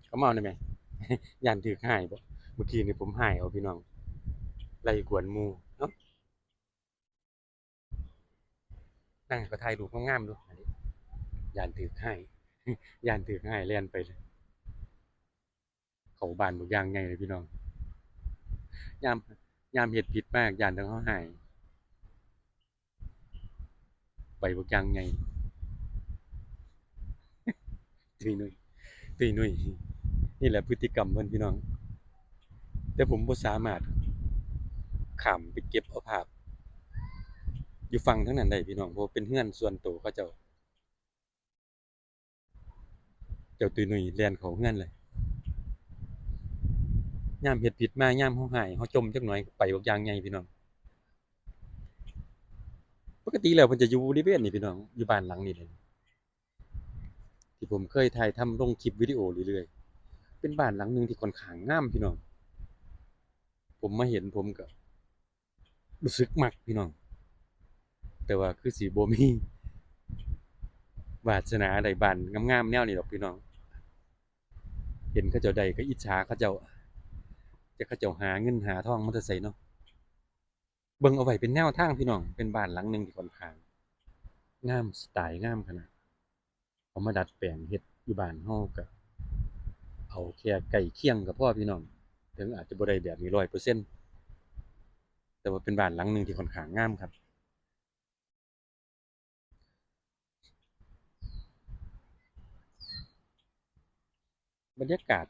ເອົາມາແດ່ແມ່. ຢ້ານຖືກຮ້າຍບໍ? ເມື່ອກີ້ນີ້ຜົມຮ້າຍເອົາພີ່ນ້ອງ ໄລ່ກວນໝູ່. ເອົ້າ ນາງກໍຖ່າຍຮູບງາມໆ ດູ. ຢ້ານຖືກຮ້າຍ ຢ້ານຖືກຮ້າຍ ແລ່ນໄປເລີຍ. ເຂົ້າບ້ານບັກຢ່າງໃຫຍ່ເລີຍພີ່ນ້ອງ. ຍາມ ຍາມເຮັດຜິດມາ ຢ້ານແຕ່ເຮົາຮ້າຍ ໄປບັກຢ່າງໃຫຍ່ ຕຸ້ຍນຸ້ຍ ຕຸ້ຍນຸ້ຍ. ນີ້ແຫຼະພຶດຕິກຳເພິ່ນພີ່ນ້ອງ. ແຕ່ຜົມບໍ່ສາມາດຂ້າມໄປເກັບເອົາພາບຢູ່ຝັ່ງທາງນັ້ນໄດ້ພີ່ນ້ອງ ເພາະວ່າເປັນເຮືອນສ່ວນໂຕເຂົາເຈົ້າ. ເຈົ້າຕຸ້ຍນຸ້ຍແລ່ນເຂົ້າເຮືອນເລີຍ. ຍາມເຮັດຜິດມາ ຍາມເຮົາຮ້າຍ ເຮົາຈົ່ມຈັກໜ້ອຍ ໄປບັກຢ່າງໃຫຍ່ພີ່ນ້ອງ. ປົກກະຕິແລ້ວເພິ່ນຈະຢູ່ບໍລິເວນນີ້ພີ່ນ້ອງ ຢູ່ບ້ານຫຼັງນີ້ເລີຍ ທີ່ຜົມເຄີຍຖ່າຍທຳລົງຄລິບວິດີໂອເລື້ອຍໆ. ເປັນບ້ານຫຼັງໜຶ່ງທີ່ຂ້ອນຂ້າງງາມພີ່ນ້ອງ. ຜົມມາເຫັນ ຜົມກໍ ຮູ້ສຶກມັກພີ່ນ້ອງ ແຕ່ວ່າຄືຊິບໍ່ມີວາດສະໜາໄດ້ບ້ານງາມໆແນວນີ້ດອກພີ່ນ້ອງ. ເຫັນເຂົາເຈົ້າໄດ້ກໍອິດສາເຂົາເຈົ້າ ຈັກເຂົາເຈົ້າຫາເງິນຫາທອງມາແຕ່ໃສເນາະ. ເບິ່ງເອົາໄວ້ເປັນແນວທາງພີ່ນ້ອງ ເປັນບ້ານຫຼັງໜຶ່ງທີ່ຂ້ອນຂ້າງງາມ ສະໄຕງາມຂະໜາດ. ເອົາມາດັດແປງເຮັດຢູ່ບ້ານເຮົາ ກະເອົາແຄ່ໃກ້ຄຽງກໍພໍພີ່ນ້ອງ. ເຖິງອາດຈະບໍ່ໄດ້ແບບນີ້ຮ້ອຍເປີເຊັນ ແຕ່ວ່າເປັນບ້ານຫຼັງໜຶ່ງທີ່ຂ້ອນຂ້າງງາມຄັກ. ບັນຍາກາດ